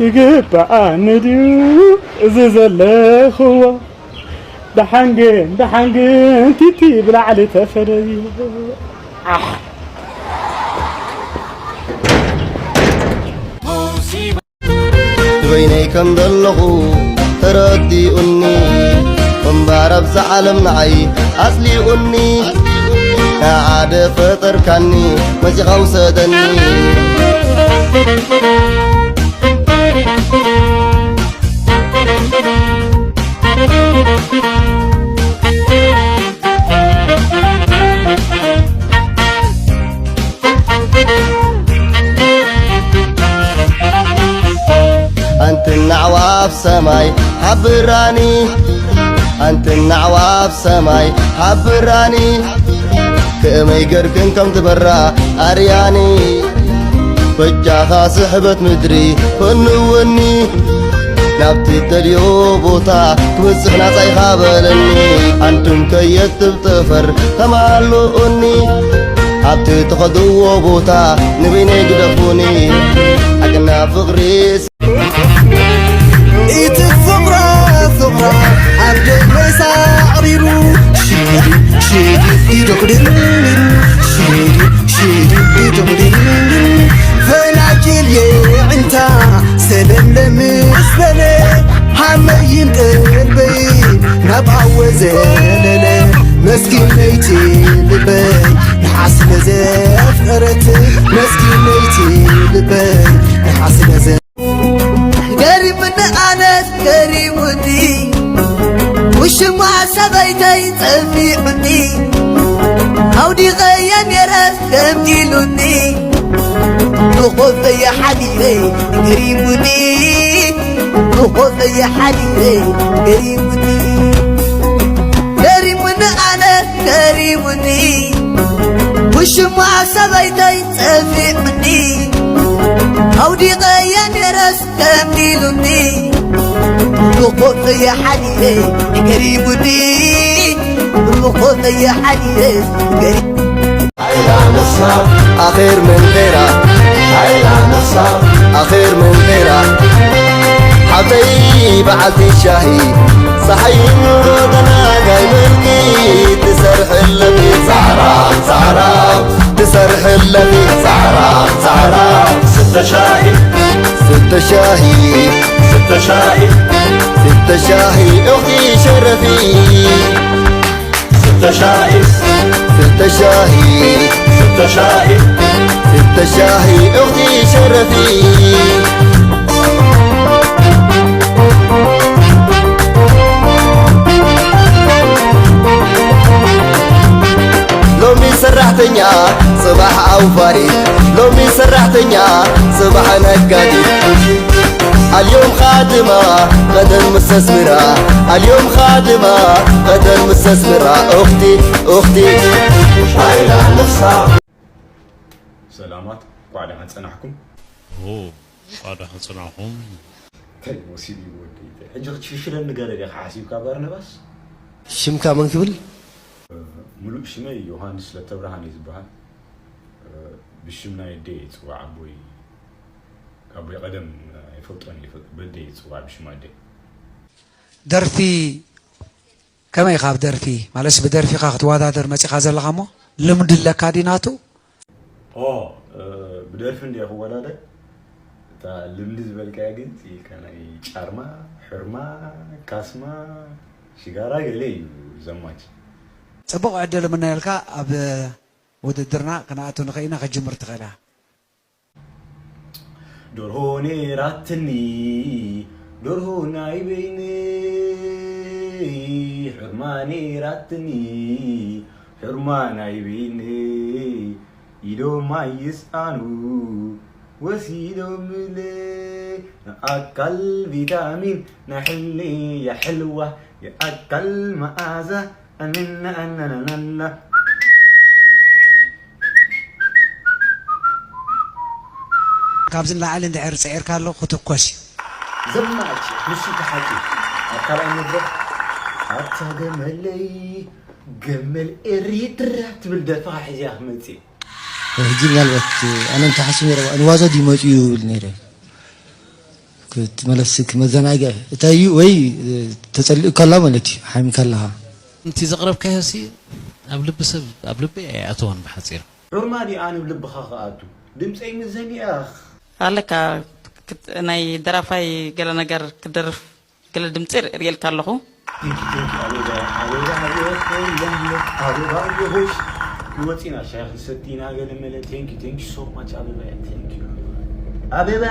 ይግባኣኒ ድዩ እዚ ዘለኽዎ? ደሓን ግን ደሓን ግን ቲቲ ብላዕሊ ተፈደዩ። በይነይ ከም ዘለኹ ተረዲኡኒ እምበር ኣብዛ ዓለም ንዓይ ኣጽሊኡኒ ንዓደ ፈጠርካኒ መጺኻ ውሰደኒ ኣንቲ ናዕዋ ኣብ ሰማይ ሓብራኒ ኣንቲ ናዕዋ ኣብ ሰማይ ሓብራኒ ከመይ ገርክን ከም ትበራ ኣርያኒ በጃኻ ስሕበት ምድሪ ፈንወኒ ናብቲ ደልዮ ቦታ ክበጽሕ ናጻ ኢኻ በለኒ ኣንቱም ከየትብ ጠፈር ተማልኡኒ ኣብቲ ትኸድዎ ቦታ ንበይነይ ግደፉኒ ሓቅና ፍቕሪ እቲ ፍቕራ ፍቕራ ኣብ ደመይ ሳዕሪሩ ሽዲ ሽዲ ይደቕድል ሽዲ ሽዲ ይደቕድል ፈናጅል የዕንታ ሰለምለም ስበለ ሃመይን ቀልበይ ናብ ኣወ ዘለለ መስኪነይቲ ልበይ ንሓስለ ዘፍቀረት መስኪነይቲ ልበይ ንሓስለ ዘ ገሪሙኒ ኣነስ ገሪሙኒ ውሽማ ሰበይተይ ጸፊዑኒ ኣውዲቐየ ነይረስ ገምዲሉኒ ብኾፈየ ሓዲረ ገሪሙኒ ብኾፈየ ሓዲረ ገሪሙኒ ገሪሙኒ ኣነስ ገሪሙኒ ውሽማ ሰበይተይ ጸፊዑኒ ኣውዲቐየ ነይረስ ገምዲሉኒ ብኾፈየ ሓዲረ ገሪሙኒ ብኾፈየ ሓዲረ ገሪ ኣኼር ምን ጌራ ኣኼር ምን ጌራ ሓብተይ በዓልቲ ሻሂ ፀሓይን ጎደና ጋይ መልኪ ትሰርሕለኒ ፃዕራም ፃዕራም ትሰርሕለኒ ፃዕራም ፃዕራም ስተ ሻሂ ስተ ሻሂ ስተ ሻሂ ስተ ሻሂ ኡኽቲ ሸረፊ ስተ ሻሂ ስተ ሻሂ ስተ ሻሂ ስተ ሻሂ ኡኽቲ ሸረፊ ሎሚ ሰራሕተኛ ጽባሕ ኣውፋሪ ሎሚ ሰራሕተኛ ጽባሕ ነጋዲ اليوم خادمة غدا مستثمرة اليوم خادمة غدا مستثمرة أختي أختي شايلة نفسها ሰላማት እንኳዕ ደሓን ጸናሕኩም። ኦ ጻዳ ክጽናኹም እንታይ መሲሉ እዩ ወደይ? ሕጂ ክትሽሽለኒ ገለ ዲኻ ሓሲብካ ባርነባስ? ሽምካ መን ክብል? ሙሉእ ሽመይ ዮሃንስ ለተብርሃን እዩ ዝበሃል። ብሽም ናይ ኣደይ እየ ዝጽዋዕ። ኣቦይ ኣቦይ ቀደም ኣይፈልጦን እየ፣ በደይ እየ ዝጽዋዕ ብሽም ኣደይ። ደርፊ ከመይ ኢኻ ኣብ ደርፊ? ማለትስ ብደርፊ ኢኻ ክትወዳደር መጺኻ ዘለኻ እሞ ልምዲ ኣለካ ድዩ ናቱ? ኦ ብደርፊ እንድየ ክወዳደር። እታ ልምዲ ዝበልካያ ግን እቲ ከናይ ጫርማ፣ ሕርማ፣ ካስማ፣ ሽጋራ ገለ እዩ ዘማች። ጽቡቕ ዕድል እምነየልካ ኣብ ውድድርና ክንኣቱ ንኽእል ኢና፣ ክትጅምር ትኽእል ኢኻ። ደርሆ ነይራትኒ ደርሆ ናይ በይነይ ሕርማ ነይራትኒ ሕርማ ናይ በይነይ ኢዶም ኣይስኣኑ ወሲዶምለይ ንኣካል ቪታሚን ናይ ሕልኒ የሕልዋ የኣካል መኣዛ ኣንና ኣናናናና ካብዚ ንላዕሊ እንድሕር ጸዒርካ ኣሎ ክትኮስ እዩ። ዘማች ንሱ ተሓቂ ኣብ ካልኣይ መድረኽ ኣታ ገመለይ ገመል ኤሪትራ ትብል ደርፍኻ ሒዘያ ክመጽእ ሕጂ ምናልባት ኣነ እንተሓስብ ነረ ንዋዛ ድዩ መፅኡ ይብል ነረ ትመለስክ መዘናግዒ እንታይ እዩ? ወይ ተጸሊእካ ኣላ ማለት እዩ፣ ሓሚካ ኣለኻ። እንቲ ዘቕረብካዮ ሲ ኣብ ልቢ ሰብ ኣብ ልቢ ኣይኣተወን ብሓጺር። ሑርማ ድኣ ንብ ልብኻ ክኣቱ ድምጸይ ምስ ዘኒኣ ኣለካ ናይ ደራፋይ ገለ ነገር ክደርፍ ገለ ድምጺ ርእየልካ ኣለኹ። ወፂና ሻይ ክንሰቲ ኢና ገለ መለ thank you thank you so much ኣበባ ኣበባ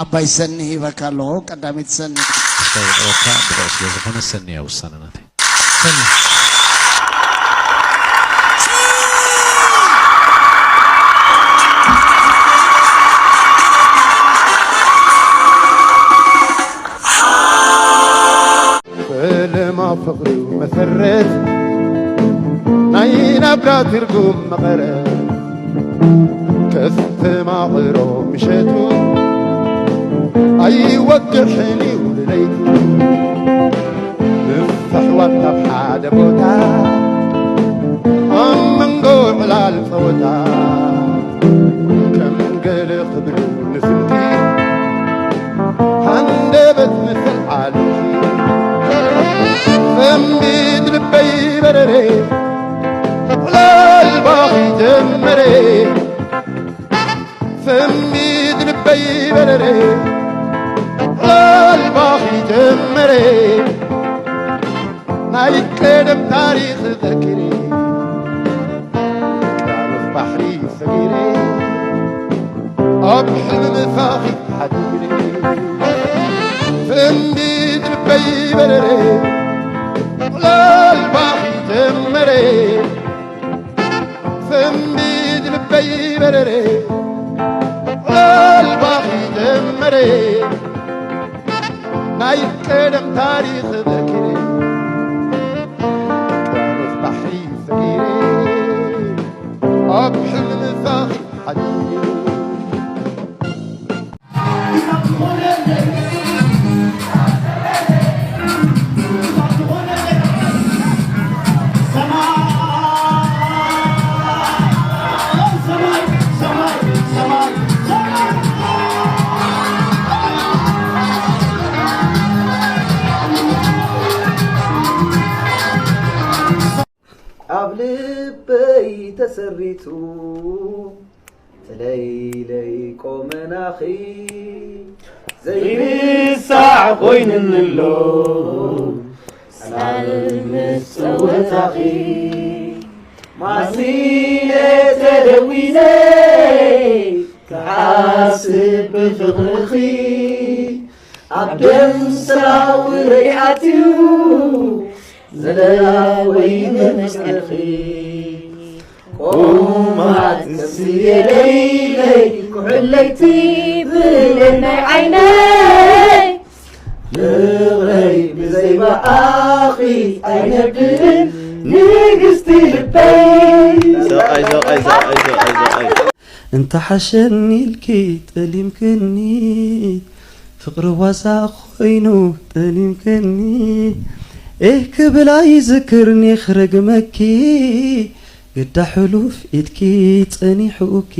ዓባይ ሰኒ ሂበካ ኣለኹ ቀዳመይቲ ሰኒ። ክስታይ ዘቕረብካ ብቑዕ ስለ ዝኾነ ሰኒ እያ ውሳነ ናተይ። ሰኒ። ፈለማ ፍቕሪ መሰረት ናይ ናብራ ትርጉም መቐረት ከስተማቕሮ ምሸቱ ኣይወግሕን እዩ ንለይቱ ምፍሕዋር ካብ ሓደ ቦታ ኣብ መንጎ ዕላል ጸወታ ከም ገለ ክብሉ ንፍንቲ ሃንደበት መሰል ዓለምሲ ሰንቢድ ልበይ በረረ ዕላልባኺ ጀመረ ሰንቢድ ልበይ በረረ ዕላልባኺ ጀመረ ናይ ቀደም ታሪኽ ዘኪረ ቅዳመት ባሕሪ ሰጊረ ኣብ ሕልሚ ምሳኺ ሓዲረ ሰንቢድ ልበይ በረረ ዕላልባኺ ጀመረ ሰንቢድ ልበይ በረረ ዕላልባኺ ጀመረ ናይ ቀደም ታሪኽ ዘኪረ ቅዳመት ባሕሪ ሰጊረ ኣብ ሕልሚ ምሳኺ ሓዲረ ኣብ ልበይ ተሰሪጹ ትለይለይ ቆመናኺ ዘይርሳዕ ኮይንንሎ ሳል ምስ ጸወታኺ ማሲነ ተደዊነ ክሓስብ ብፍቕርኺ ኣብ ደም ሰራውረይ ኣትዩ ዘለወይ መመስገንኺ ቆማት እስየ ለይለይ ኩሕለይቲ ብሌን ናይ ዓይነይ ፍቕረይ ብዘይ ብኣኺ ኣይነብርን ንግስቲ ልበይ ሰብኣይ ሰብኣይ ሰብኣይ ሰብኣይ ሰብኣይ እንተ ሓሸኒ ኢልኪ ጠሊምክኒ ፍቕሪ ዋዛ ኮይኑ ጠሊምክኒ ኤህ ክብል ኣይዝክርኒ ክረግመኪ ግዳ ሕሉፍ ኢድኪ ጸኒሑኪ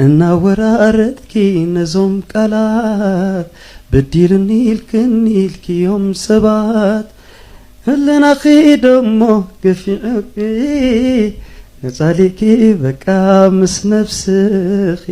እናወራረድኪ ነዞም ቃላት በዲልኒ ኢልክኒ ኢልክዮም ሰባት ህልናኺ ደሞ ገፊዑኪ ነጻሊኪ በቃ ምስ ነብስኺ